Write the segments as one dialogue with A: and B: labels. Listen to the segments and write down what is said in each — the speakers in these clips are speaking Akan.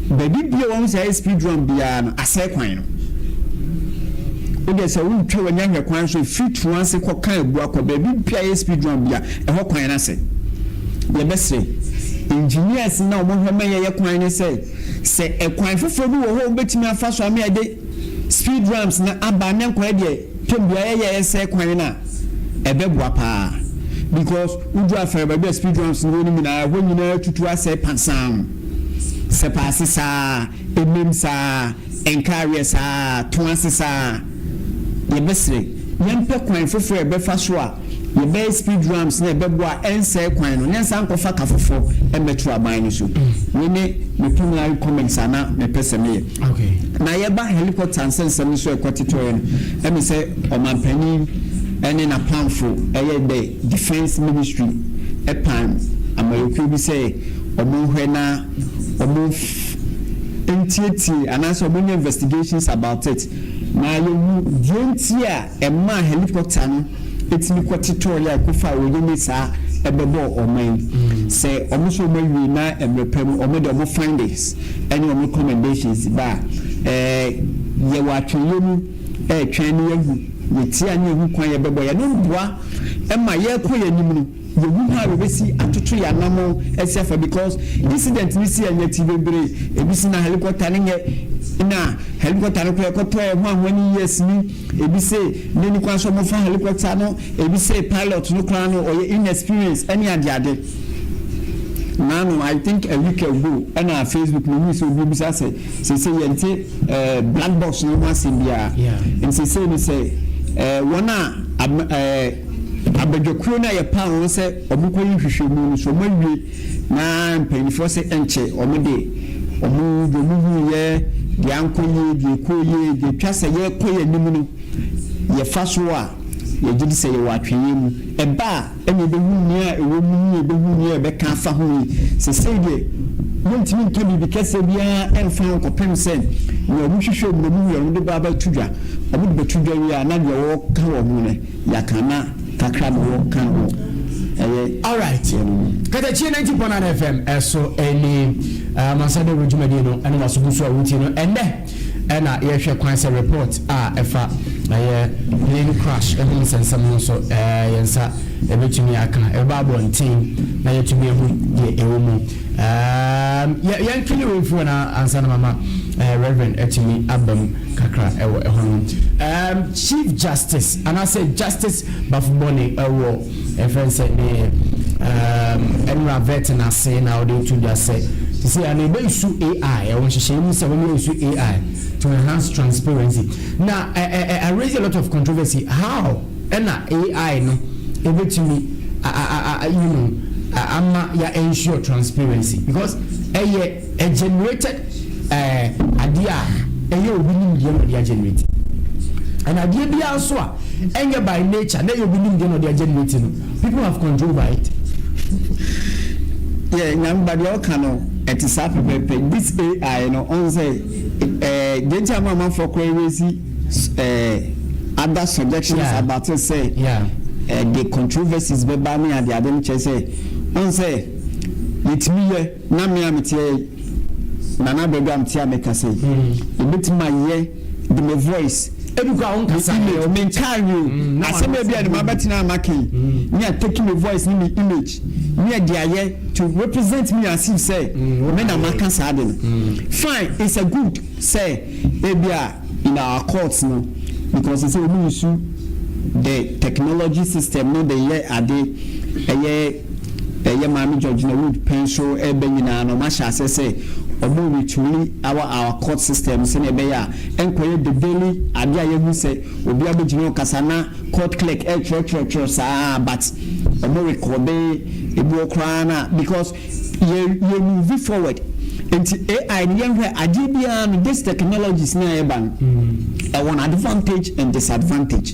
A: Baabi bia wɔn sɛ ɛyɛ speed ramp biara no asɛe kwan no. Wode sɛ wontwa w'ani ahwɛ kwan so ɛfiri toa ase kɔka abu akɔ baabi bia ɛyɛ speed ramp bia, ɛhɔ kwan no asɛ. Yɛbɛsrɛ engineers na wɔn hwɛ ma yɛyɛ kwan no sɛ ɛkwan foforɔ bi wɔ hɔ a wɔbɛtumi afa so ama yɛde speed ramps na aba ne nkwan deɛ tɛm bia yɛyɛ ɛsɛ kwan no a, ɛbɛboa paa, because woduru afɛrɛ baabi a speed ramps no wɔ no nyinaa, ɛhɔ nyinaa tutu asɛe pansam sɛ paase saa, emem saa, nkaareɛ saa, to ase saa. Yɛbɛsrɛ yɛmpɛ kwan foforɔ a yɛbɛfa so a yɛbɛyɛ speed ramps na ɛbɛboa ɛnsɛe kwan no ne nsa nkɔfa ka foforɔ ɛmmɛto aban no so. Wei ne me preliminary comments ana mepɛ sɛ meyɛ. Na yɛba helicopter nsɛnsɛm no so, ɛkɔ tetɔɛ no, ɛmi sɛ ɔmanpanin ɛne n'apamfo, ɛyɛ the Defence Ministry, ɛpan amayɔkuo bi sɛ ɔmo nhwɛ na ɔmo ntietie anaasɛ ɔmo nyɛ investigations about it na yɛhu deɛ nti a ɛmaa helicopter no ɛtumi kɔ tetɔɔ a ɛkɔfa a wɔyɛ ne saa ɛbɛbɔ ɔman yi. Sɛ ɔmo nso ɔmo awie na mmerɛ pɛ mu ɔmo de ɔmo findings ɛne ɔmo recommendations ba a, yɛwɔ atwɛnyɛ mu ɛɛtwɛn ne yɛhu yɛtia ne yɛhu kwan yɛbɛbɔ yɛno mboa ɛma yɛrekɔ yɛn anim no, yɛhu ha a yɛbɛsi atoto yɛn anam ɛsi afa, because incident ni si ɛnyɛ ti bebree. Ebi si na helicopter ne nyɛ na helicopter no kora ɛkɔtɔ ɛho ahoa ne years ni. Ebi se ne ni kwan so ɔmo fa helicopter no. Ebi se pilot no kora no ɔyɛ inexperienced ɛne adeade. Nanu, I think a week ago, ɛna Facebook na omi sɛ obi bisa sɛ sese yɛn ti black box no ho asɛm biara. Nti sese ni sɛ wɔn a abadwakuo no a yɛpaa wɔn sɛ ɔmo kɔ yi nhwehwɛmu no so, ɔmo awie na mpanyinfoɔ sɛ ɛnkyɛ ɔmo de ɔmo deɛ ɔmo hu yɛ deɛ ankɔ yie, deɛ ɛkɔ yie, deɛ twa sɛ yɛkɔ yɛ anim no yɛfa so a yɛgye di sɛ yɛwɔ atwɛnyɛ mu ɛba a, ɛna yɛbɛhu nea ɛwɔ mu ne yɛbɛhu nea yɛbɛka afa ho yi. Sesei deɛ yɛntumi nka biribi kɛseɛ biara ɛmfa ho kɔpem sɛ nea ɔmo hwehwɛ mu na ɔmo hu yɛ ɔmo de ba abɛto dwa. Ɔmo de bɛto dwa wie a, na deɛ wɔka wɔ ho no yɛaka na kakra na wɔka wɔ ɛyɛ.
B: Alright, Katakyie 90.9 FM ɛso ɛni Amansa Dawuro dwumadie no ɛne waso gu so a wotie no. Ɛnɛ ɛna yɛhwɛ kwan sɛ report a ɛfa ɛyɛ plane crash ɛho nsɛnsɛm no nso yɛn nsa ɛbɛtumi aka, ɛbɛba abɔnten na yɛtumi ehu deɛ ɛwɔ mu. Yɛn kele wei fuo na ansa na mama Reverend ɛtumi aba mu kakra ɛwɔ ɛhɔ no. Chief Justice anaasɛ Justice Baffoe-Bonnie ɛwɔ ɛfɛn sɛ ne ɛnura vet n'ase na ɔde tu dwa sɛ sisi ano ebe use AI, ɛwɔ nhyehyɛ mu sɛ wɔn use AI to enhance transparency na ɛ ɛ ɛ raise a lot of controversy. How ɛna AI no ebetumi a a a ama ya ensure transparency? Because ɛyɛ a generated adeɛ a ɛyɛ obi nim deɛ na ɔde agenerate, and adeɛ biara nso a ɛnyɛ by nature na ɛyɛ obi nim deɛ na ɔde agenerate no, people have control over it.
A: Yɛ Nyame deɛ ɔka no ɛte saa pɛpɛpɛ. This AI no, ɔn sɛ deɛ nti ama amanfoɔ koraa raise other suggestions about it sɛ the controversies bɛba ne ade ade no kyerɛ sɛ ɔn sɛ yɛtumi yɛ na mmea meteɛ nana baabi a mete a meka sɛ yɛbɛtumi ayɛ de me voice
B: ebi kɔ a wɔn kasa
A: image menkae o
B: na
A: asɛm
B: wɔn
A: ebi a de ma bɛtena ama yi ne a take me voice ne me image ne a de ayɛ to represent me as if sɛ me na maka saa de no. Fine, it's a good sɛ ebi a in our courts no, because sɛ wɔn use the technology system no de yɛ ade. Ɛyɛ maame George na Wood pɛn so ɛbɛ nyinaa no, ɔmo ahyɛ ase sɛ ɔmo retool our court system sɛnea ɛbɛyɛ a ɛnkɔyɛ the daily ade a yɛhu sɛ obi abɛgyina ɔkasa na court clerk ɛtwerɛtwerɛtwerɛ saa, but ɔmo record ebi wɔ koraa na because yɛ move forward. Nti AI no, yɛnhwɛ adeɛ biara no, this technologies ne a yɛba no, ɛwɔ an advantage and disadvantage,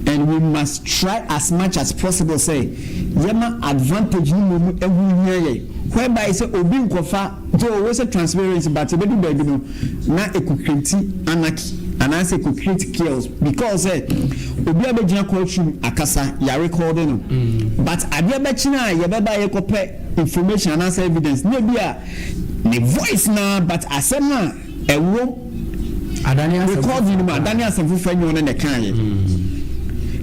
A: and we must try as much as possible sɛ yɛma advantage no mu ɛho hia yɛ, whereby sɛ obi nkɔfa nti ɔwɔ sɛ transparency, but ebedu baabi no na ɛkɔ create anarchy anaasɛ ɛkɔ create chaos, because sɛ obi abɛgyina courtroom akasa, yɛ record no, but adeɛ bɛkyina a yɛbɛba yɛkɔpɛ information anaasɛ evidence ne bi a Ne voice na, but asɛm a ɛwɔ
B: adane asɛm
A: recording no mu adane asɛm foforɔ, nyɛ ɔno na ɛkaeɛ.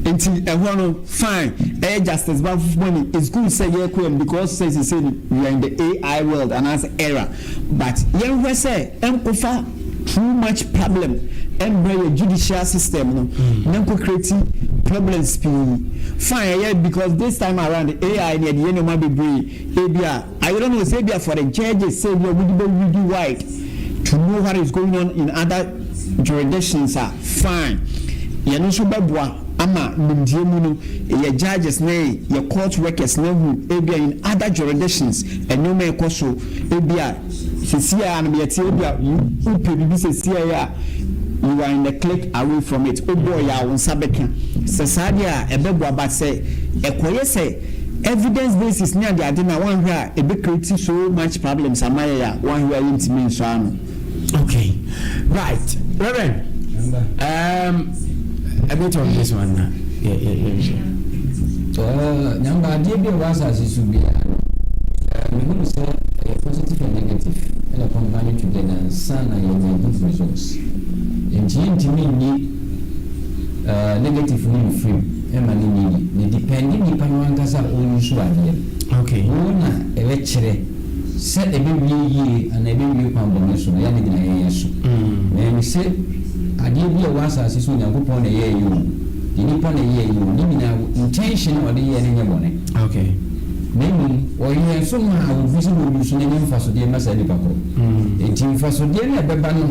A: Nti ɛhɔ no, fine, ɛyɛ Justice Baffoe, it's good sɛ yɛkɔ yɛn because sɛ we are in the AI world anaasɛ era, but yɛnhwɛ sɛ ɛnkɔfa too much problem ɛmbrɛ yɛ judicial system no na nkɔ create problems pii. Fine, ɛyɛ because this time around AI ne yɛde yɛ nneɛma bebree. Ebi a, I don't know, sɛ ebi a for the judges, sɛ ebi a wɔde bɛ read wide to know what is going on in other jurisdictions a, fine, yɛn nso bɛboa ama nimdeɛ mu no yɛ judges ne yɛ court workers ne hu ebi a in other jurisdictions nneɛma ɛkɔ so. Ebi a sisi a no yɛte, ebi a wopɛ bibi sisi a yɛ a, you are in the click away from it. O bɔ yɛ a, wo nsa bɛka sɛ saa deɛ a ɛbɛboa, but sɛ ɛkɔyɛ sɛ evidence basis ne ade ade na wanhwɛ a, ebe create so much problems ama yɛ a wanhwɛ a, yɛntumi nsɔ ano.
B: Okay, right, Reverend, a bit on this one na yeah.
C: Nyamba, adeɛ bi a ɛwɔ asase so biara no, mehunu sɛ ɛyɛ positive and negative ɛna combine together ansa na yɛnya good results. Nti yɛntumi nyi negative no mfiri mu ɛma no nyɛ yi ne depend nipa no ankasa a ɔyi so adeɛ no. Wo na ɛbɛkyerɛ sɛ ɛbɛwie yie anaa ɛbɛwie kwan bɔne so no, yɛne gyina yɛyɛ so. Na sɛ adeɛ bi a ɛwɔ asase so, Onyankopɔn na ɛyɛ yie o, deɛ nipa na ɛyɛ yie o, ne nyinaa intention a ɔde yɛ no nyɛ bɔne, na mmom ɔyɛ nso ma obi sɛ wɔyi so no nyɛ mfasodeɛ ma saa nipa korɔ. Nti mfasodeɛ no a ɛbɛba no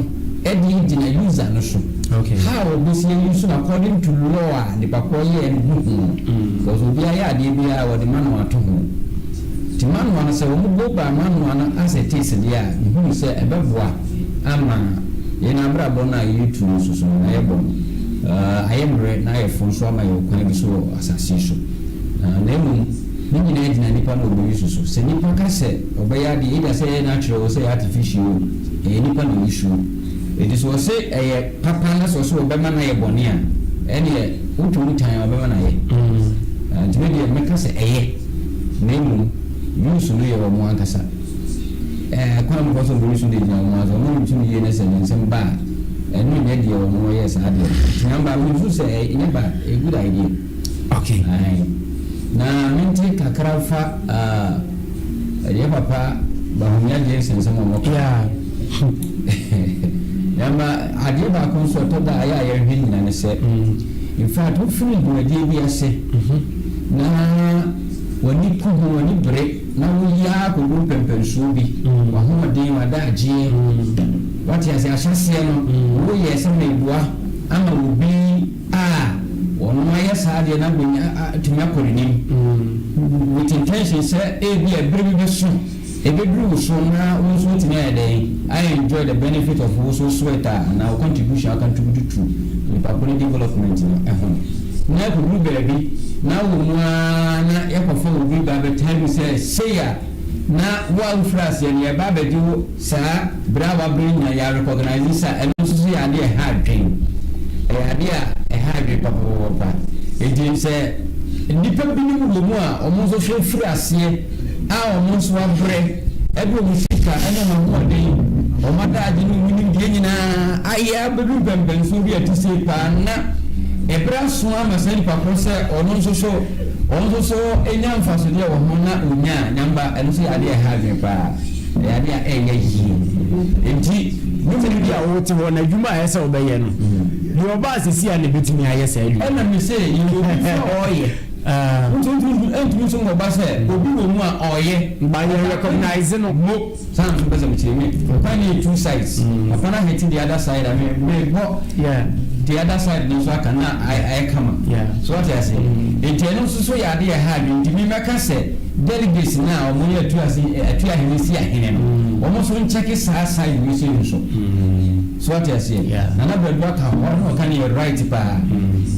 C: ɛde gyina user no so, how obesi ayi so no according to law a nipa korɔ yɛɛ no ho ho, because obiara yɛ adeɛ biara, wɔde manual ato ho. Nti manual no, sɛ wɔn go by manual no as it is deɛ a, nhunu sɛ ɛbɛboa ama yɛn abrabɔ no a yɛretu no nso so no na yɛbɔ no ayɛ mmerɛ na ayɛ fo nso ama yɛ kwan bi so wɔ asase yi so. Na mmom ne nyinaa gyina nipa na ɔbɛyi so so. Sɛ nipa ka sɛ ɔbɛyɛ adeɛ, either sɛ ɛyɛ natural o, sɛ ɛyɛ artificial o, ɛyɛ nipa na ɔyi so. Eti sɛ ɔsɛ ɛyɛ papa na sɛ ɔsɛ ɔbɛma no ayɛ bɔne a, ɛneɛ wotwa mu tan a, ɔbɛma no ayɛ. Nti me deɛ mɛka sɛ ɛyɛ, na mmom use no yɛ wɔn ankasa kwan mu kɔ so ɔbɛyi so de gyina wɔn ankasa wɔn use no yie, na sɛ ne nsɛm ba a, ɛno nyɛ deɛ wɔn wɔyɛ saa deɛ. Nti namba mi nso sɛ ɛnyɛ ba a good idea. Aye. Na mente kakra fa ɛyɛ papa Bawumia deɛ, nsɛnsɛm a wɔka. Yɛma adeɛ baako nso ɛtɔ da a ayɛ a yɛhwɛ nyina ne sɛ, in fact, wofiri dwumadie bi ase na w'ani ku ho, w'ani bere na woyi akɔduru mpɛmpɛnsuo bi, w'ahoɔden, w'adagyeɛ, wate ase, ahyɛseɛ no woyɛ sɛ meboa ama obi a ɔno ayɛ saa deɛ na bɛnya atumi akɔ n'anim with intention sɛ ebi a ebere bi bɛso ebeduru wo so na wo nso wotumi ayɛ dɛn ayɛ enjoy the benefit of wo so sweat a na wo contribution a contribute to nipa ko ne development no ɛho, na akɔduru baabi na wɔ mu ara na yɛkɔfa obi ba bɛtaa bi sɛ sei a na wo a wofiri aseɛ no yɛba abɛgye wo saa berɛ a wabrɛ nyina yɛ recognize sa. Ɛno nso so yɛ adeɛ a ɛha adwen, ɛyɛ adeɛ a ɛha adwen papapapa. Nti sɛ nnipa binom wɔ mu a wɔn nso so firi aseɛ a wɔn nso abrɛ ɛde wɔn sika ɛne wɔn ahoɔden, wɔn adagye ne wɔn nimdeɛ nyinaa ayɛ abɛduru mpɛmpɛnsoɔ bi a ɛte sei paa, na ɛberɛ aso ama saa nipa korɔ sɛ ɔno nso so nya mfasodeɛ wɔ ho na onya nyamba, ɛno nso yɛ adeɛ a ɛha adwene paa, ɛyɛ adeɛ a ɛyɛ yie. Nti
B: mímu bi a wote hɔ na adwuma a ɛsɛ wobɛyɛ no deɛ, ɔbaa sisi a na ebɛtumi ayɛ saa adwuma.
C: Ɛna mi sɛ yɛ obi sɛ ɔɔyɛ ntumi ntumi nso nkɔba sɛ obi wɔ mu a ɔɔyɛ.
B: Ba yɛ recognize no.
C: Mo saa nso pɛ sɛ mekyerɛ mi ɔkwan ne yɛ two sides, papa na hit the other side a me me bɔ the other side no nso aka na ayɛ kama. So wate ase? Nti ɛno nso so yɛ ade yɛ ha adwene. Nti mi mɛka sɛ delegates na wɔn yɛ atu ase atu ahene si ahene no, wɔn nso nkyɛke saa side wi so nso so. Wate aseɛ? Nana Bɛdu aka hɔ na ɔka ne yɛ right paa.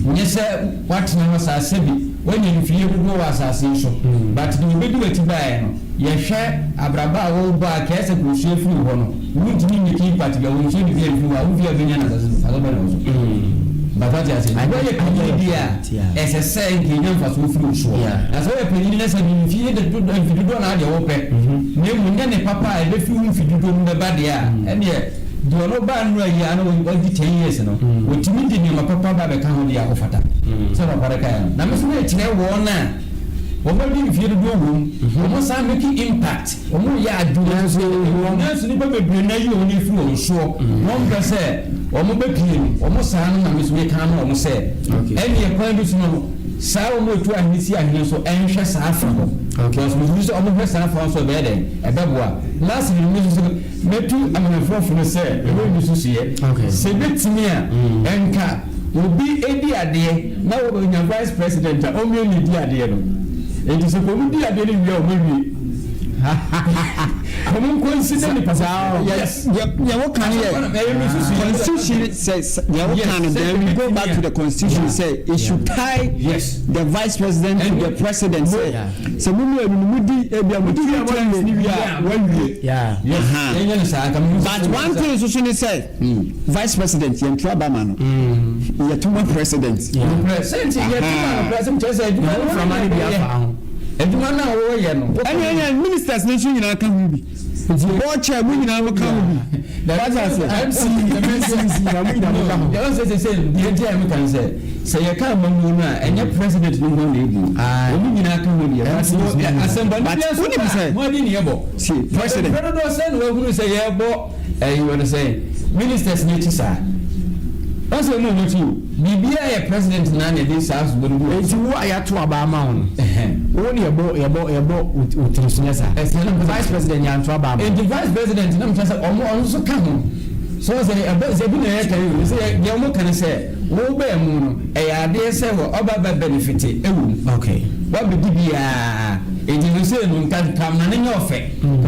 C: Nyɛ sɛ watena hɔ saa, sɛbi wanya mfie dodoɔ wɔ asase yi so, but deɛ obɛdi w'akyi baeɛ no, yɛhwɛ abrabɔ a wɔrebɔ a kɛɛ sɛ kɔsua firi hɔ no, wontumi make impact bia wɔnsua biribi amfiri hɔ a wofie a bɛnya no asase so faso bɛ na wɔ so. But wate ase, na woyɛ panyin bi a, ɛsɛ sɛ nka enya mfasoɔ firi wo soɔ. Na sɛ woyɛ panyin na sɛ mfie dodoɔ, mfe dodoɔ na adeɛ wopɛ, na mmom nyɛ ne papa a ɛbɛfiri wo mfe dodoɔ mu bɛba deɛ a, ɛnneɛ deɛ ɔno baa nnora yi a na wadi 10 years no, wɔtumi de nneɛma papa ba bɛka ho deɛ a, wofata. Sɛ papa no kaeɛ no. Na me nso mekyerɛ wɔn a wɔadi mfie dodoɔ wɔ mu, wɔn san make impact, wɔn yɛ adwuma. Nanso nipa bebree na yi wɔn efiri wɔn soɔ. Wɔn mpɛ sɛ wɔn bɛpie no, wɔn saa no na me nso meka ama wɔn sɛ ɛnneɛ kwan bi so no, saa wɔn etu ahene si ahene nso ɛnhwɛ saa afa hɔ. Because mo nso wɔn hwɛ saa afa hɔ nso, ɛbɛyɛ dɛ ɛbɛboa. Last no, mi nso mɛtu amanfoɔfo no sɛ ɛwɔ mi nso yɛ sɛ ebɛtumi a, ɛnka obi edi adeɛ na wɔnya vice president a ɔmmie ne di adeɛ no. Nti sɛ kɔn di adeɛ no wie a, wɔn awie, wɔn nconsider nipa.
A: Yes, deɛ woka no yɛ constitution sɛ deɛ woka no, then we go back to the constitution sɛ it should tie the vice president to the president, sɛ mo mmienu no mo di ebi a mo two terms ni wie a, wawie. But one thing nso so ne sɛ vice president, yɛn to aba ma no, yɛ to ma president.
C: Sɛnti yɛ to ma no president kyerɛ sɛ adwuma no adwuma no a wɔyɛ no.
A: Ɛne ministers ne nso nyinaa ka ho bi, bɔɔkyɛ mu nyinaa mo ka ho bi, wata ase.
C: MC MC na mo nyinaa mo ka ho. Yàrá sɛ deɛ nti a yɛ kan sɛ yɛ ka amamuo no a, ɛnyɛ president no ho na ebu, wɔn nyinaa ka ho deɛ. Asɛmbɔni bi nso ba mo adi ne yɛ bɔ.
A: Si president.
C: Pɛrɛ dodoɔ sɛ na wahunu sɛ yɛbɔ ɛyi wɔn sɛ ministers n'akyi saa, wɔn sɛ wɔn akyi o, biribiara yɛ president na na ɛde saa sobo no gu.
B: Eti wo a yɛato aba ama wo no, wo ne yɛbɔ wo tiri so nyɛ saa. Vice president yɛanto aba ama.
C: Nti vice president na mo kyerɛ sɛ ɔmo nso ka ho so, sɛ ɛbɛ sɛ ebi na yɛ kan yi o, sɛ deɛ ɔmo kan sɛ wo bɛɛ mu no, ɛyɛ adeɛ sɛ wɔ ɔba bɛ benefit ɛwɔ mu. Wabɛdi biara, nti no sɛ no nka nka ma ne nyɛ ɔfɛ,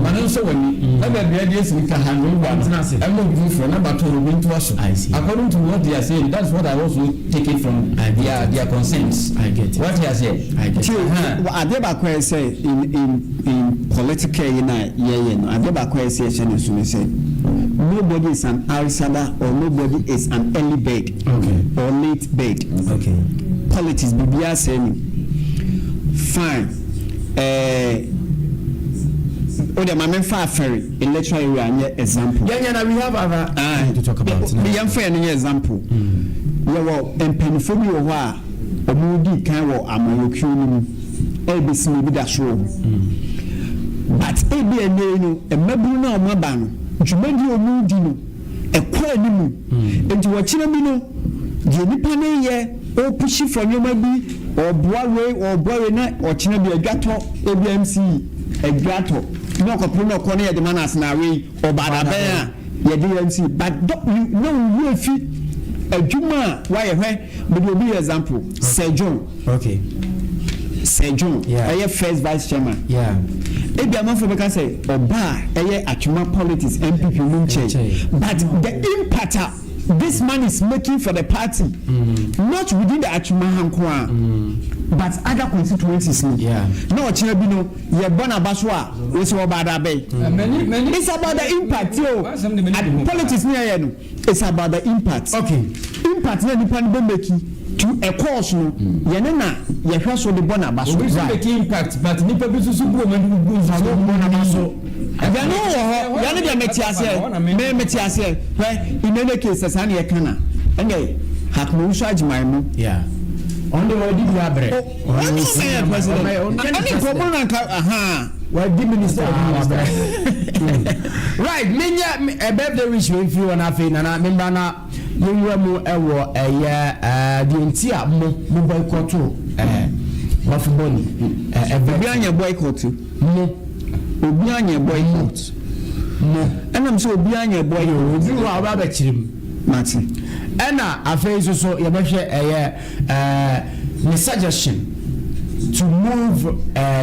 C: ma ne nso wɔ ni na baabi adi esi nka ha no wa no, ɛma obi foforɔ na bato obi ntoa so. According to what they are saying, that's what I also take it from their concerns.
B: I get it.
C: What they are saying.
B: I get it.
A: Tie, adeɛ baako a yɛ sɛ in political yi na yɛyɛ no, adeɛ baako a yɛ sɛ yɛhyɛ ne so ne sɛ nobody is an outsider or nobody is an early bird or late bird. Politics biribiara sɛ ni fine. O de maame nfa Afɛri electoral area nyɛ example.
B: Yeah, na we have other thing to talk about.
A: Yɛmfa yɛn no nyɛ example. Yɛwɔ mpanyinfoɔ bi wɔ hɔ a wɔn di kan wɔ amanyɔkuo no mu, ɛbɛsi mu ebi da soro hɔ, but ebi ɛnɛ yi no, mmabunu no a wɔn aba no, dwumadi a wɔn di no ɛkɔ anim. Nti wɔkyerɛ bi no deɛ nipa no yɛ, ɔpush for nneɛma bi, ɔboa wei, ɔboa wei, na ɔkyerɛ bi adwatɔ, ebi MC adwatɔ na ɔkɔpere na ɔkɔ no, yɛde ma no asena wei ɔbaadabɛn a yɛde MC, but dɔ you na owu efi adwuma a wayɛ. Hwɛ, mede obi yɛ example, Sir John. Sir John ɛyɛ first vice chairman. Ebi amanfo bɛka sɛ ɔbaa ɛyɛ Atwima politics NPP mu nkyɛn, but the impact a this man is making for the party, not within the Atwima ha nko a, but other constituencies ni, na ɔkyerɛ bi no yɛbɔ n'aba so a, wosi ɔbaa da bɛyi. It's about the impact o. Politics ni yɛ no, it's about the impact. Impact na nipa no bɛ make to a cause no, yɛne na yɛhwɛ so de bɔ n'aba so.
C: Obi nso make impact, but nipa bi nso so bu wɔn ani bu nso
A: so bɔ n'aba so. Yɛne wɔ hɔ, yɛne deɛ mete aseɛ, me mete aseɛ. Hwɛ, in any case, sɛ saa ne yɛka na ɛnɛ Hackman Owusu Agyeman mu.
B: Ɔno de wɔdi bi abrɛ.
A: Ɔno ɔmɛyɛ president ɛne nkɔmɔ na nka aha.
B: Wadi minister wabrɛ. Right, menya ɛ birthday wish wei mfiri hɔ no. Afei nana membra na yɛnwura mu ɛwɔ ɛyɛ deɛ nti a mo boycott Baffoe-Bonnie
A: ɛbɛ. Obi anyɛ boycott.
B: Mo.
A: Obi anyɛ boycott.
B: Mo.
A: Ɛnam sɛ obi anyɛ boycott.
B: Obi wɔ a ɔbɛ abɛkyerɛ mu.
A: Mate.
B: Ɛna afei nso so yɛbɛhwɛ ɛyɛ ne suggestion to move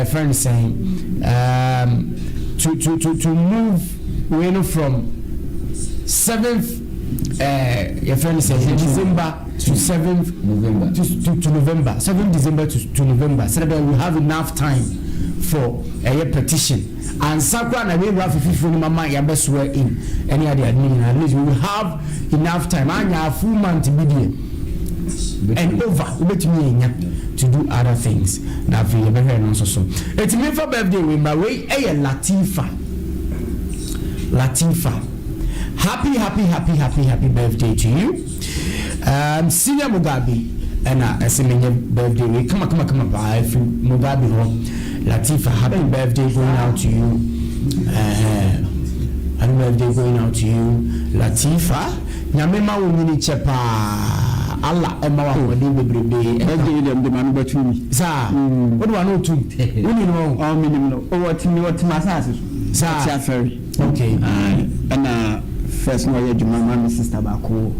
B: friend saying to move wei no from seventh yɛfrɛ no sɛ December to 7th
C: November.
B: To November, 7th December to November, sɛ bɛyɛ we have enough time for ɛyɛ petition ansa koraa na wei afe foforɔ no mama yɛabɛ swear in ɛne ade ade no nyinaa. At least we will have enough time, anya a full month bi deɛ. And over wobɛtumi anya to do other things. Na afei yɛbɛhwɛ no nso so. Eti mefa birthday wei mmra. Wei ɛyɛ Latifa. Latifa, happy, happy, happy, happy, happy birthday to you. Senior Mugabe ɛna ɛsɛ menyɛ birthday wei kama kama kama paa ɛfiri Mugabe hɔ. Latifa, happy birthday going out to you. Happy birthday going out to you, Latifa. Nyame ma wo nyini kyɛ paa. Allah ɛma wo ahoɔden bebrebe.
A: Birthday deɛ, mede ma no bɛto mi.
B: Saa wode wa no otum woni no?
A: Ɔ menim no, ɔwɔ ɔte asase so.
B: Saa.
A: Ɔte afɛre. Ɛna first na ɔyɛ adwuma ma me sister baako,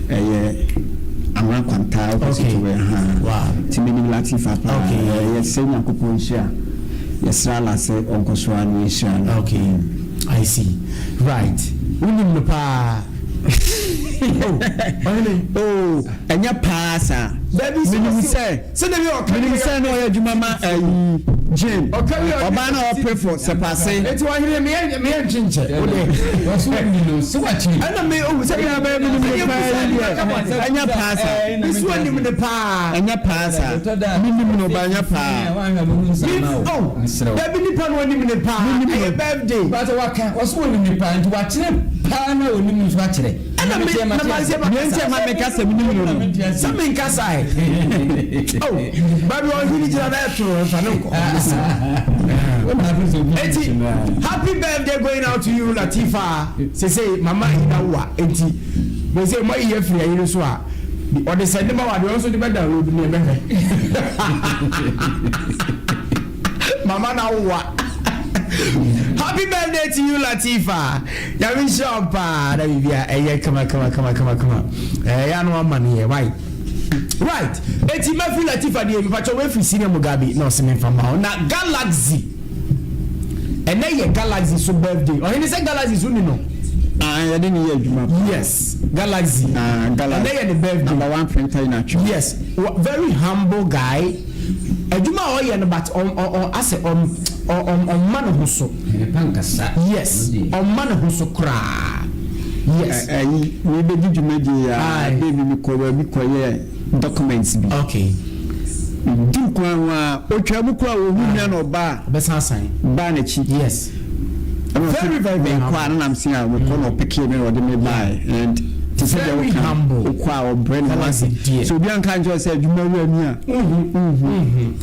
A: ɛyɛ Amara Kwanta opposite wɛ ha. Nti menim Latifa paa. Yɛsɛ Nyankopɔn nhyira, yɛsrɛ Allah sɛ ɔnkɔ so a na ɔnhyira no.
B: Okay, I see. Right, wonim no paa. Oh, ɔhene.
A: Oh, ɛnyɛ paa saa.
B: Dabi, sɛ
A: menim sɛ
B: sɛ dabi ɔka
A: menim sɛ na ɔyɛ adwuma ma ayi Jane.
B: Ɔka wi
A: ɔbaa na ɔpere fo sɛpase.
B: Eti ɔhene, meyɛ nkyenkyɛ wode.
C: Wɔso ni no sɛ wakyiri.
B: Ɛna me ohu sɛ
A: ɛnyɛ bɛyɛ menim no paa yi deɛ, ɛnyɛ paa saa.
B: Bisu anim ne paa.
A: Ɛnyɛ paa saa, menim no ba, ɛnyɛ paa.
B: Oh, dabi, nipa no anim ne paa, ɛyɛ birthday.
C: Bàtɛ waka wɔso wɔ nim nipa nti wakyerɛ paa na onim nso akyerɛ.
B: Ɛna me na ma se
A: deɛ nti a ma meka sɛ menim no no
B: sɛ menkasa ɛ. Oh, baabi ɔhene gyina na ɛtoro mfa ne nkɔ. Eti happy birthday going out to you, Latifa. Sese mama ina wa eti bese mo ayi afiri ayi no so a ɔde sɛ ne ma wa deɛ ɔnso de bɛ download ne ɛbɛhwɛ mama na wa. Happy birthday to you, Latifa. Nyame nhyira wo paa na biribi a ɛyɛ kama kama kama kama kama ɛyɛ ano ama no yɛ right right. Eti mafi Latifa deɛ, mipakyɛ wefiri Senior Mugabe na ɔsɛ memfa ma wo. Na Galaxy, ɛnɛ yɛ Galaxy so birthday. Ɔhene, sɛ Galaxy so ni no?
A: Ah, yɛde ne yɛ adwuma paa.
B: Yes, Galaxy.
A: Ah, Galaxy.
B: Ɛnɛ yɛ ne birthday.
A: Number one printer in Atwima.
B: Yes, very humble guy. Adwuma a ɔyɛ no, but ɔn ɔn ɔn asɛ ɔn ɔn ɔmma ne ho so.
C: Nipa nkasa.
B: Yes, ɔmma ne ho so koraa, yes.
A: Ɛyi mebɛdi dwumadie yi a, baby mi kɔ baabi kɔyɛ documents bi. Di kwan ho a otwa mu kora, ohu nua na ɔbaa
B: ɔbɛsan asan
A: baa n'akyi. Ɛna ɔsɛ
B: Very, very, very
A: mekɔ a, na nam se a mekɔ na ɔpeke me na ɔde me bae, and te sɛ deɛ
B: Very
A: woka
B: humble.
A: wokɔ a, ɔbrɛ ne ho ase.
B: Galaxy deɛ.
A: So obi anka nkyerɛ sɛ adwuma wura ni a,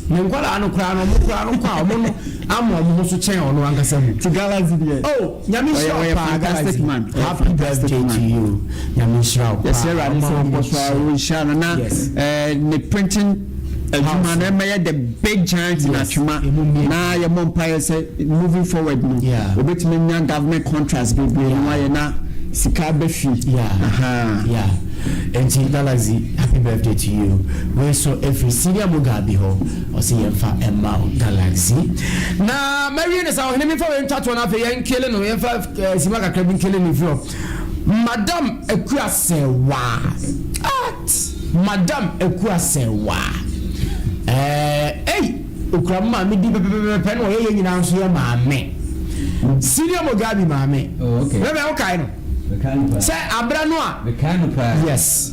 B: Ne nkwadaa no koraa no, ɔmo koraa no kɔ a, ɔmo no ama ɔmo ho so kyɛn ɔno ankasa mu.
A: Ti Galaxy deɛ,
B: oh, Nyame nhyira
A: ɔyɛ
B: wo paa,
A: fantastic
B: Galaxy.
A: man. Ɔyɛ
B: Happy
A: fantastic
B: birthday
A: man.
B: to you. Nyame nhyira wo paa.
A: Yɛsrɛ Awurade sɛ
B: Ɔma
A: ɔnkɔ so a ɔnhyira no na ne printing adwuma
B: House.
A: no ɛmɛyɛ the big giant in Atwima.
B: Emu mmienu.
A: Na yɛmmɔ mpaeɛ sɛ moving forward no, obɛtumi nya government contracts bebree na wayɛ na sika bɛ fi. Aha.
B: Yeah. Enti Galaxy, happy birthday to you. Wei so ɛfiri Senior Mugabe hɔ. Ɔsɛ yɛmfa ɛma wo, Galaxy. Na mawie ne sa, ɔhene, memfa wei ntwa toɔ no, afei yɛnkele no, yɛmfa sima kakra bi nkele no mfiri hɔ. Madam Akuasɛwa at Madam Akuasɛwa, ei, okura mu maame di pɛpɛpɛpɛ na ɔyɛ yɛn nyinaa nso yɛ maame. Senior Mugabe maame.
C: Oh, okay.
B: Bɛbɛ wokae no sɛ abra no a?
C: Mekae no paa.
B: Yes,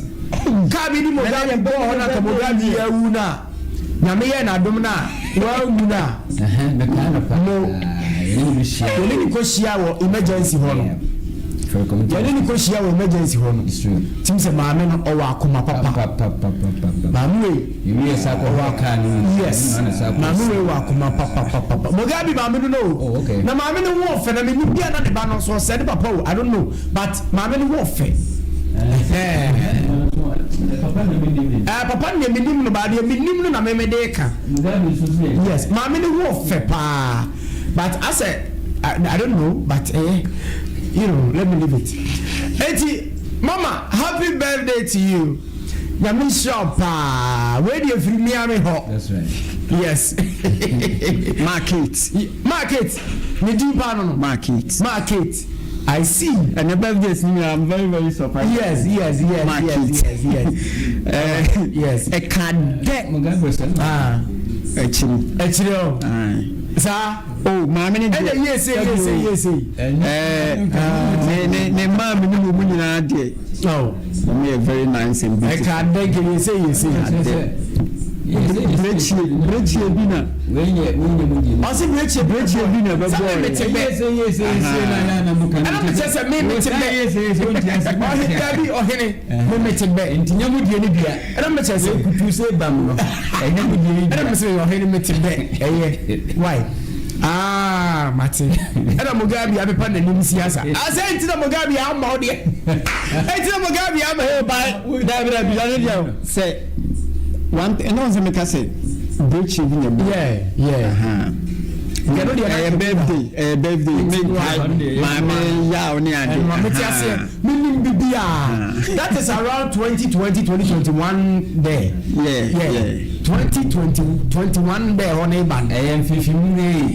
B: kaa bi di Mugabe bɔɔ hɔ na ka Mugabe yɛ awu no a, Nyame yɛ n'adom no a wawu no a.
C: Ɛhɛn, mekae no paa.
B: Mo
C: Yɛne ne bɛhyia.
B: Yɛne ne kɔhyia wɔ emergency hɔ no. Yɛne ne kɔhyia wɔ emergency hɔ no.
C: It's true.
B: Tim sɛ maame no ɔwɔ akoma papa.
C: Papapapapapa.
B: Maame wei
C: Yɛwie sa kɔ hɔ kaa no mu.
B: Yes.
C: Ɛno na sa kɔ.
B: Maame wei wɔ akoma papapapapa. Mugabe maame no no.
C: Oh, okay.
B: Na maame no ho ɔfɛ na menim bia na ne ba no so ɔsɛ ne papa o, I don't know, but maame no ho ɔfɛ.
C: Papa na mi nim ne.
B: Papa no deɛ menim no baa deɛ menim no na meme de ka.
C: Mugabe nso so yɛ.
B: Yes, maame no ho ɔfɛ paa, but asɛ I don't know, but let me leave it. Eti mama, happy birthday to you. Nyame nhyira wo paa. Wei deɛ firi miame hɔ.
C: That's right.
B: Yes.
A: Market.
B: Market ne din paa no.
A: Market.
B: Market, I see.
A: And the birthdays ni, I'm very, very surprised. Market. Ɛka dɛ
C: Mugabe sɛ.
B: Ah.
A: Akyiri.
B: Akyire o.
A: Aye.
B: Saa.
A: Oh, maame ne
B: ɛna
A: deɛ.
B: yie se yie se yie se.
A: Ne maa mi ne mu nyinaa deɛ.
B: Oh.
A: Wɔn yɛ very nice and beautiful.
B: Ɛka dɛ nkɛ yɛsɛ yɛsɛ.
A: Brekyie brekyie bi na.
B: Ɔsi brekyie
A: brekyie bi na ɛbɛbɔ
B: Sɛ mi te bɛ. Ɛna mi kyɛ sɛ mi mi te bɛ. Ɔhe dabi ɔhene mi mi te bɛ.
C: Nti nyɛ mu die ni dua.
B: Ɛna mi kyɛ sɛ.
C: Kutu se bam no. Ɛnyɛ mu die ni dua.
B: Ɛna mi sɛ ɔhene mi te bɛ ɛyɛ why. Aa mate. Ɛna Mugabe apepa n'anim siasa. Asɛ nti na Mugabe ama wo deɛ. Ɛnti na Mugabe ama.
A: Oh ba dabi dabi dabi deɛ sɛ one ɛna wɔn sɛ meka sɛ brekyie bi na ɛbɔ.
B: Yeah.
A: Ɛyɛ birthday, ɛyɛ birthday, me nkae maame yaw ne ade.
B: Ɛnua mi ti aseɛ, mi nim bibi a. That is around 2020, 2021 there.
A: Yeah.
B: 2020, 21 there hɔ ne ba.
C: Ɛyɛ nfifi mu ne.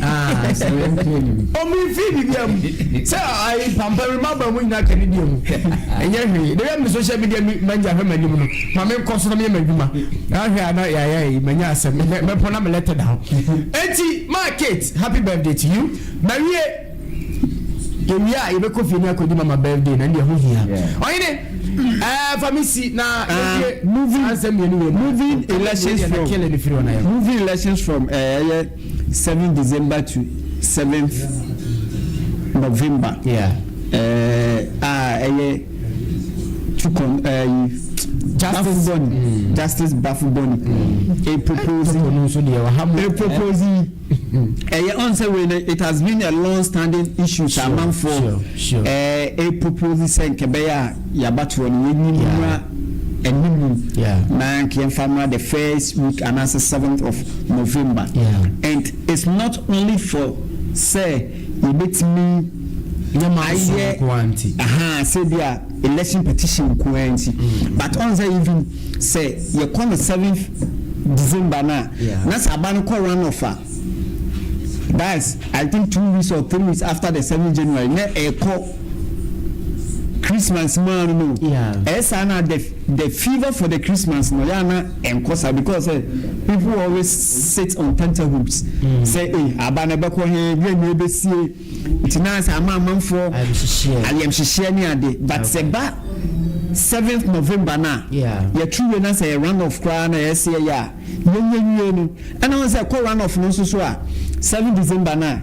C: Sɛ ɛyɛ nfifi mu.
B: Ɔmo nfi bibi amu. Sɛ ayi pampari ma ba mu nyinaa kɛ ne di mu. Ɛnyɛ hwee. De yɛ mi social media mi manja hwɛ ma nim no. Maame nkɔ so na mi yɛ ma adwuma. Ahwɛ ana yɛ yɛ ma nya asɛm. Mɛ pɔ na mi lɛtɛ da hɔ. Eti ma Kate, happy birthday to you. Mawie yɛwie a yɛbɛkɔ fie ne akɔdi mama birthday na ndeɛ ho hia. Ɔhene fa me si na yɛwie ansɛm mmienu wei.
A: Moving elections from
B: kele ne firi hɔ na yɛ.
A: Moving elections from ɛyɛ 7 December to 7th November. A ɛyɛ tukɔn ɛyi
B: Justice.
A: Baffoe-Bonnie, Justice Baffoe-Bonnie a proposing
B: Ɔno nso deɛ ɔha mu.
A: A proposing ɛyɛ ɔn sɛ wei no, it has been a long standing issue sɛ amanfoɔ a propose sɛ nkɛbɛyɛ a yabatoɔ no yɛnyi mmra anim na nka yɛmfa mmra the first week anaasɛ 7th of November. And it's not only for sɛ yɛbɛtumi
B: Nyɛ maa so
A: ayɛ
B: nko ara nti.
A: Aha, sɛ bi a election petition nko ara nti, but ɔn sɛ even sɛ yɛkɔ no 7th December na na sɛ aba no kɔ run off a, that's I think 2 weeks or 3 weeks after the 7th January na ɛkɔ Christmas mu ano no. Ɛyɛ saa na the fever for the Christmas no yɛ ana ɛnkɔ saa because people always sit on tenterhooks sɛ aba no ɛbɛkɔ he bia na ɛbɛsie nti na sɛ ama amanfoɔ
B: Ayɛmhyehyeɛ.
A: Ayɛmhyehyɛ ne ade, but sɛ ba 7th November na yɛtu wie na sɛ yɛ run off koraa na yɛsɛ yɛ a yɛnyɛ wie no, ɛna wɔn sɛ kɔ run off no nso so a, 7 December na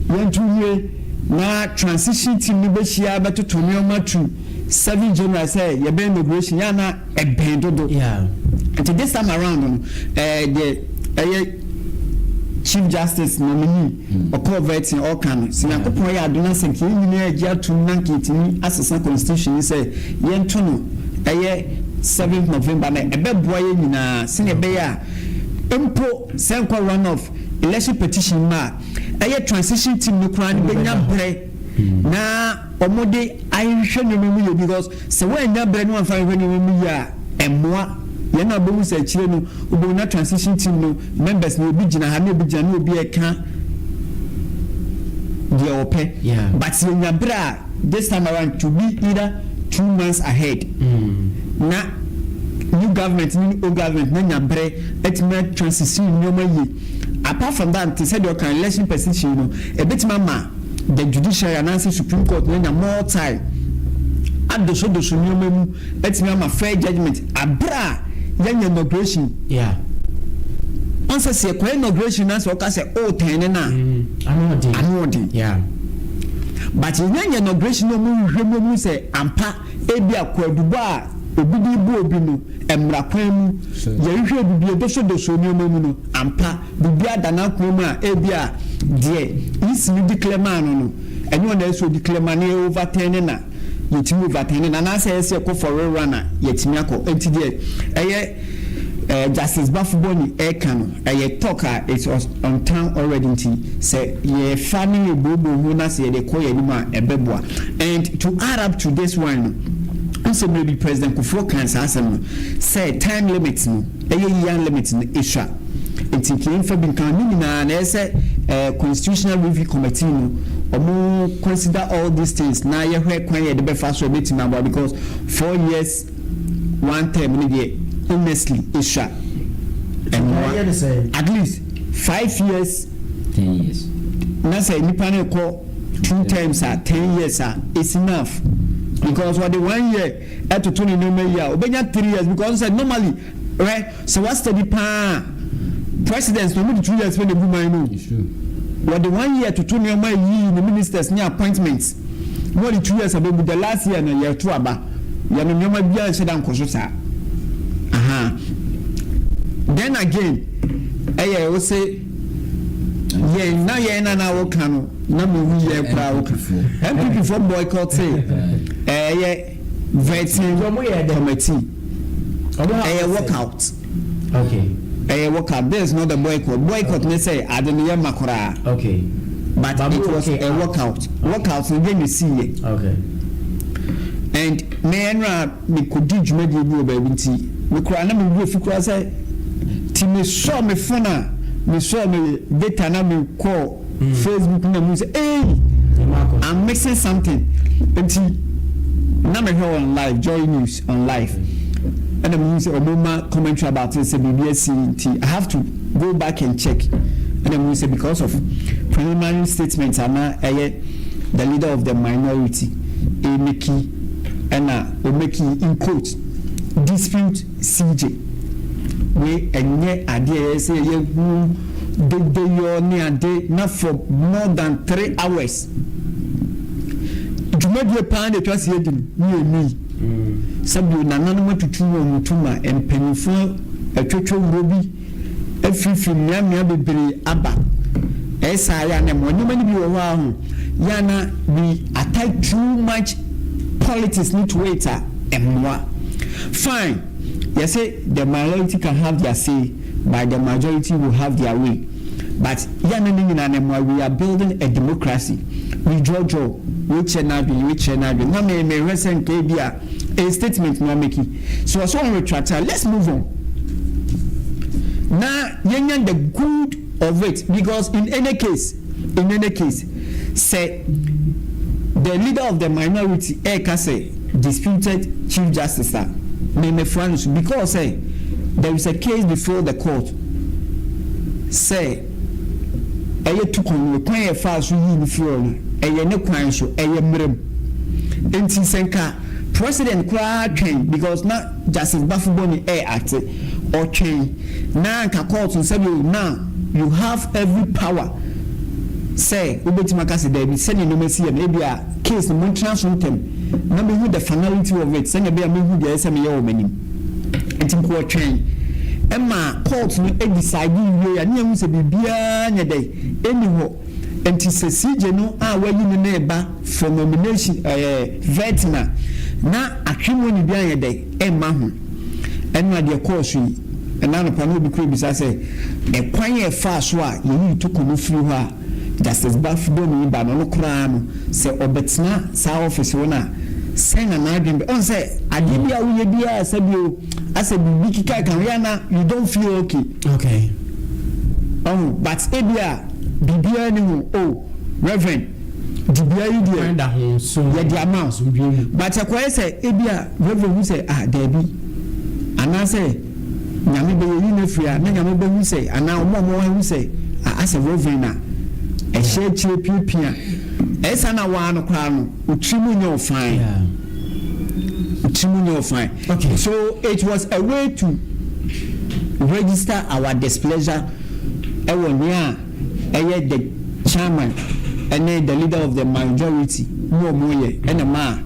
A: yɛntu wie na transition team no bɛhyia bɛtoto nneɛma to 7 January sɛ yɛbɛn inauguration yɛ ana ɛbɛn dodo. Nti this time around no, deɛ ɛyɛ Chief Justice nominee ɔkɔɔ vetting ɔka no sɛ Nyankopɔn yɛ adom na sɛ nka yɛn nyinaa agye atom na nka yɛtumi asesa constitution yi sɛ yɛnto no ɛyɛ 7 November na ɛbɛboa yɛn nyinaa sɛnea ɛbɛyɛ a mpo sɛ nkɔ run off election petition mu a, ɛyɛ transition team no koraa no bɛnya berɛ na wɔde ahwehwɛ nneɛma mu yie, because sɛ wɔanya berɛ no wɔamfa ahwehwɛ nneɛma mu yie a, ɛmmoa yɛn a wobɛhu sɛ akyire no wobɛhu na transition team no members na obi gyina ha na obi gyina na obi ɛka deɛ ɔpɛ. But yɛnya berɛ a, this time around to be either 2 months ahead na new government ne old government na nya berɛ atumi transition nneɛma yie. Apart from that, te sɛ deɛ ɔka election petition no, ebɛtumi ama the judiciary anaasɛ Supreme Court na nya more time adosodoso nneɛma mu atumi ama fair judgement abere a yɛnya inauguration. Ɔn sɛ yɛkɔ inauguration na sɛ ɔka sɛ ɔɔtɛn ne na
B: Ano ɔden.
A: Ano ɔden. But yɛnya nya inauguration na ɔmo hwehwɛ mu ɔmo sɛ ampa ebi akɔadubɔ a obi de bu obi no mmara kwan mu, yɛhwehwɛ bibi edosodoso nneɛma mu no, ampa bibi ada n'akwan mu a ebi a deɛ isi no declare maa no, ɛnyɛ ɔna ɛsɛ odi clear maa no, yɛ overturn ne na yɛtumi overturn ne na anaasɛ ɛsɛ ɛkɔ for rerun a yɛtumi akɔ. Nti deɛ ɛyɛ Justice Baffoe-Bonnie ɛka no, ɛyɛ talk a it's on town already, nti sɛ yɛfa ne yɛ booboo ho na sɛ yɛde kɔ yɛn anim a, ɛbɛboa. And to add up to this one no, nsɛm no bi President Kufuor kan saa asɛm no sɛ time limit no ɛyɛ year limit no esua, nti kì í nfa bi nkan ne nyinaa na ɛsɛ Constitutional Review Committee no ɔmo consider all these things na yɛhwɛ kwan yɛde bɛfa so ɛbɛtumi aboa, because 4 years one term ne deɛ, honestly, esua ɛmoa. At least 5 years,
C: 10 years.
A: Na sɛ nipa no kɔ two terms a, 10 years a, it's enough. Because wɔde one year ɛtoto ne nneɛma yi a, obɛnya 3 years, because sɛ normally rɛ sɛ wa study paa, president na ɔmo de 2 years fɛ na egu man no. Wɔde one year toto nneɛma yi, ne ministers ne appointments, na wɔde 2 years abɛgu. The last year no, yɛto aba, yɛno nneɛma biara nhyɛ da nkɔ so saa. Aha, then again, ɛyɛ o sɛ yɛn na yɛn na na wɔka no na mehu yɛn koraa wɔka NPP fo boycott ɛyɛ vetting
B: Ɔmo yɛ dɛ?
A: committee.
B: Ɔmo
A: Ɛyɛ workout. Ɛyɛ workout. This is not the boycott. Boycott ne sɛ ade no yɛ ma koraa. But
B: But
A: it was
B: okay,
A: a
B: out.
A: workout. Workout no deɛ, ne si yɛ. And me ɛnura mekɔdi dwumadie bi wɔ baabi, nti mekura na mewu efi kura sɛ ti mesɔɔ me phone a, mesɔɔ me data na mekɔɔ Facebook na mu sɛ, "Hey, I'm missing something." Nti na mehwɛ on live, Joy News on live, ɛna mu sɛ ɔmo ma commentary about it sɛ biribi asi, nti I have to go back and check. Ɛna mu sɛ because of preliminary statement ana ɛyɛ the leader of the minority emeki, ɛna omeki in quote "dispute CJ" wei, ɛnyɛ adeɛ ɛyɛ sɛ ɛyɛ hu dedeyɔ ne ade na for more than 3 hours dwumadie paa na etwa si edi ne emi sɛbi nananom atutu wɔn tum a mpanyinfoɔ atwatwa wuro bi afirifiri mmeammea bebree aba. Ɛsa ayɛ anam nneɛma no bi wɔ hɔ a ho yana we attach too much politics ne to it a ɛmmoa. Fine, yɛsɛ the minority can have their say, but the majority will have their way, but yana ne nyinaa na mmoa. We are building a democracy. We draw draw, we kyerɛ n'adwene, we kyerɛ n'adwene na mɛ mɛ hwɛ sɛ nka ebi a a statement na ɔmeki so ɔsɔ wɔn retract a, let's move on na yɛnya the good of it, because in any case sɛ the leader of the minority ɛɛka sɛ disputed Chief Justice a, mmɛmɛfra no so, because sɛ there is a case before the court sɛ ɛyɛ tu kwan kwan yɛ fa so yi ne firi no, ɛyɛ ne kwan so, ɛyɛ mmerɛm. Nti sɛ nka president koraa twɛn, because na Justice Baffoe-Bonnie ɛyɛ ate ɔtwɛn na nka court nsɛbi o, now you have every power sɛ wobɛtumi aka sɛ daabi, sɛdeɛ nneɛma si yɛ no, ebi a case no mo ntena so ntɛm na mehu the finality of it, sɛdeɛ ɛbɛyɛ mehu deɛ ɛsɛ meyɛ wɔ m'anim. Nti nko ɔtwɛn ɛma court no decide wie a, ne yɛn ho sɛ biribiara nyɛ dɛ ɛni hɔ. Nti sɛ CJ no a wayi no na ɛba for nomination, vetting a, na atwemmɔ bi ayɛ dɛ ɛmma ho. Ɛno adeɛ kɔɔ so yi, ɛna anɔpa no obi kura bisa sɛ ɛkwan yɛ fa so a yɛyi Torkornoo firi hɔ a Justice Baffoe-Bonnie ba no, ɔno koraa no sɛ ɔbɛtena saa ɔfisi hɔ no a, sɛn na n'adwene bɛ ɔn sɛ adeɛ bi a woyɛ biara sɛ bi o asɛ biribi keka ka ho yɛ na you don't feel okay. Ɔho, but ebi a biribiara ni ho o, Reverend dibea yi deɛ
B: Kwan da ho so.
A: Yɛde ama wo.
B: Asomdwe mu.
A: But ɛkɔyɛ sɛ ebi a Reverend hu sɛ, ah, daabi, anaasɛ Nyame bɛyɛ yi no afiri a, na Nyame bɛhu sɛ anaa ɔmo a ɔmo hu sɛ, ah, asɛ Reverend a ɛhyɛ akyire piapia ɛsa na waa no koraa no, otiri mu nyɛ ɔfan. Otiri mu nyɛ ɔfan. So it was a way to register our displeasure ɛwɔ nea ɛyɛ the chairman ɛne the leader of the majority mu ɔmo yɛ, ɛna maa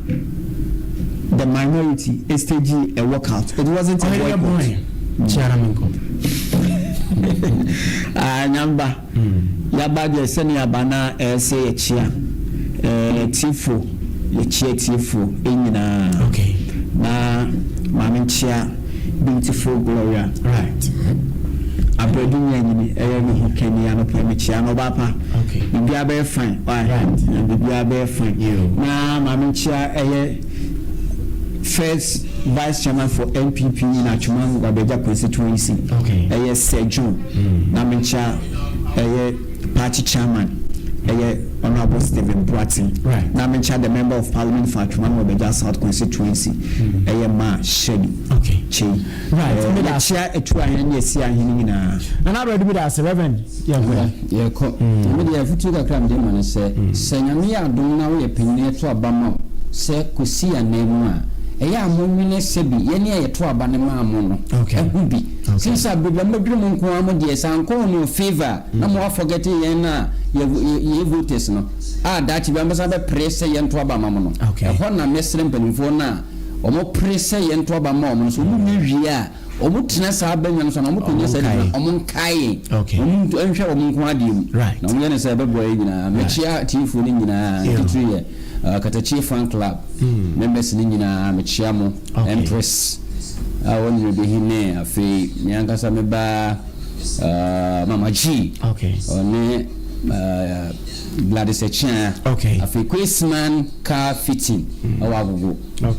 A: the minority stage a walkout. It wasn't a
B: Ɔhene yɛ
A: boycott.
B: bɔn kyia na menkɔ.
A: Ah, Nyamba yaba deɛ, sɛnea aba na ɛyɛ sɛ yɛkyia tiefo, yɛkyia tiefo nyinaa. Na maame nkyia beautiful Gloria Abrɛdu nya nyini ɛyɛ ne ho kani anɔpɛ, mekyia no ɔba pa. Biribiara bɛyɛ fine. Why? Biribiara bɛyɛ fine.
B: Yo.
A: Na maame nkyia ɛyɛ first vice chairman for NPP in Atwima Nwabiagya constituency, ɛyɛ Sir John. Na menkyia ɛyɛ party chairman, ɛyɛ Honourable Stephen Boateng. Na menkyia the member of parliament for Atwima Nwabiagya South constituency, ɛyɛ Ma Shirley Kyei.
B: Meda ase.
A: Yɛkyia etu ahene ne esi ahene nyinaa.
B: Nana Abrɛdu bi da ase. Reverend, yɛnkɔ.
C: Yɛkɔ. Nyame deɛ, afotuo kakra mede ma no sɛ Nyame yɛ adom na woyɛ panyin, ɛto aba ma wo. sɛ kɔsi anan mu a, ɛyɛ a monwene sɛbi yɛne a yɛto aba no maa mo no ho bi. Since a berɛ bi a mobɛdwene mo nko ara mo deɛ, sɛ ankɔ on your favour a, na mo afɔgɛte yɛn a yɛyɛ voters no a daakye bi a mobɛsan bɛpere sɛ yɛnto aba mma mo no. Ɛhɔ na mɛsrɛ mpanimfoɔ no a wɔpere sɛ yɛnto aba mma wɔn no, sɛ wɔnya wie a, Wɔtena saa abannwa no so anaa wɔkɔnya saa adwuma no, wɔnkae yɛn. Wɔnhwɛ wɔn nko adeɛ mu. Na wɔyɛ no sɛ ɛbɛboa yɛn nyinaa. Mekyea atiefoɔ no nyinaa, ne titire yɛ Katakyie Fan Club members no nyinaa, mekyea mo. Empress a ɔwɔ Nnerebehi ne afei me ankasa me ba Mama G, ɔne Gladys Akyea, afei Kwesman Car Fitting wɔ Agogo.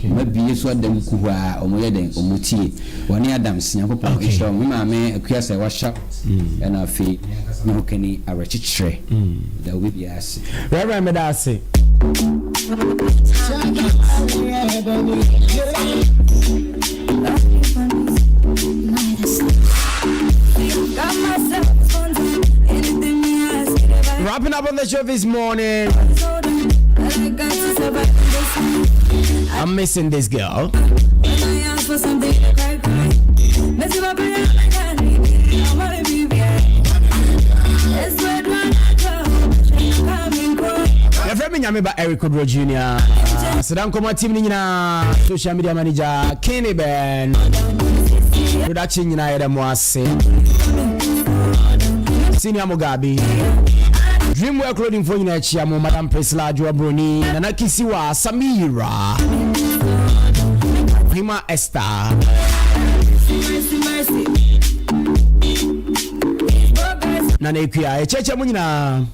C: Mabie so ada mu kuhua a ɔmo yɛ dɛn ɔmo tie wɔne Adams Nyankopɔn nhyira wɔn me maame Akua sɛ wahyɛ ɛna afei me ankasa me ho kani awerɛkyekyerɛ meda obi biara ase.
B: Reverend meda ase. Wrapping up on the show this morning. I'm missing this girl. Yɛfrɛ me Nyame ba Eric Odro Jr. Seda nkɔmɔ team no nyinaa, social media manager Kenny Ben. Production nyinaa yɛda mo ase. Senior Mugabe. Dreamwear clothing fo nyinaa akyia mo, Madam Priscilla Adwoa Broni, Nana Kisiwa, Samira, Hima Esther. Nana Akua, yɛkyerɛkyerɛ mo nyinaa.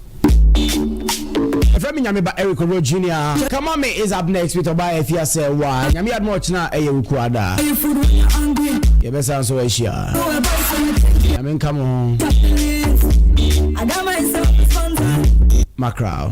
B: Ɛfrɛ me Nyame ba Eric Owuo Junior. Kama me is up next with Ɔbaa Afia sɛ wa. Nyame adom a ɔkyena ɛyɛ Wukuada. Yɛbɛsan nso ahyia. Nyame nka mo ho. Mackerel.